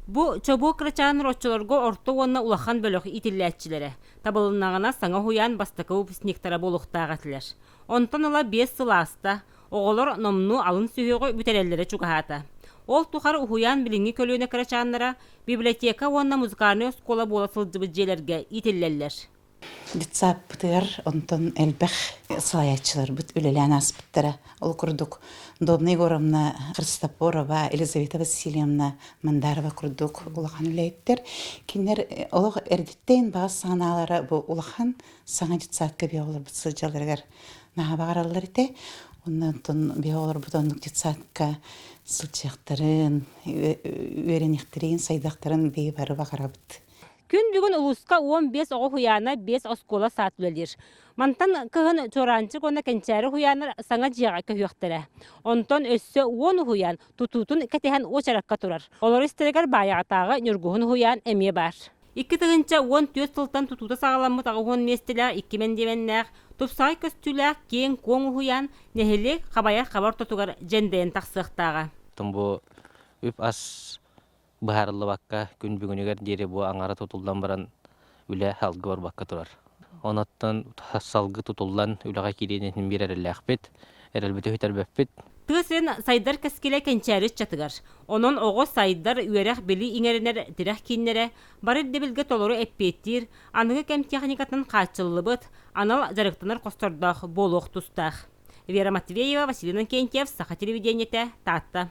Бу чобуо кырачааннар оччолорго орто уонна улахан бөлөх иитиллээччилэрэ. Табылыннаҕына, саҥа уһуйаан бастакы выпускниктара буолуохтаах этилэр. Онтон ыла 5 сыл ааста, оҕолор номнуо алын сүһүөҕү бүтэрэллэрэ чугаһаата. Ол тухары уһуйаан билиҥҥи көлүөнэ кырачааннара библиотека уонна музыкальнай оскуола буола сылдьыбыт дьиэлэргэ иитиллэллэр. Детсадпытыгар онтон элбэх салайааччыларбыт үлэлээн ааспыттара. Ол курдук Домна Егоровна Христофорова, Елизавета Васильевна Мандарова курдук улахан үлэһиттэр. Кинилэр олох эрдэттэн баҕа санаалара бу улахан саҥа детсадка биһи оҕолорбут сылдьалларыгар наһаа баҕараллар этэ. Онтон биһи оҕолорбут оннук детсадка сылдьыахтарын, үөрэниэхтэрин, сайдыахтарын биһи бары баҕарабыт. Күн бүгүн улууска 15 оҕо уһуйаана, 5 оскуола саад үлэлиир. Мантан кыһын Чуораанчык уонна Кэнчээри уһуйааннар саҥа дьиэҕэ көһүөхтэрэ. Онтон өссө 10 уһуйаан тутуутун кэтэһэн уочаракка турар. Олор истэригэр Баайаҕатааҕы Ньургуһун уһуйаан эмиэ баар. 2014 сылтан тутуута саҕаламмыт 80 миэстэлээх икки мэндиэмэннээх, тупсаҕай көстүүлээх киэҥ-куоҥ уһуйаан нэһилиэк хабайар хаба ортотугар дьэндэйэн тахсыахтааҕа. Бу үп-ас быһаарыллыбакка күн бүгүнүгэр диэри бу аҥара тутуллан баран үлэ салгыы барбакка турар. Онон салгыы тутуллан үлэҕэ киириэн иһин биир эрэллээхпит, эрэлбити сүтэрбэппит. Тыа сирин сайдар кэскилэ кэнчээри ыччатыгар. Онон оҕо сайдар, үөрэх-билии иҥэринэр тирэх кииннэрэ бары ирдэбилгэ толору эппиэттиир, аныгы кэм техникатын хааччыллыбыт, анал дьарыктанар хостордоох буолуох тустаах. Вера Матвеева, Василий Иннокентьев, Саха телевидениетэ, Таатта.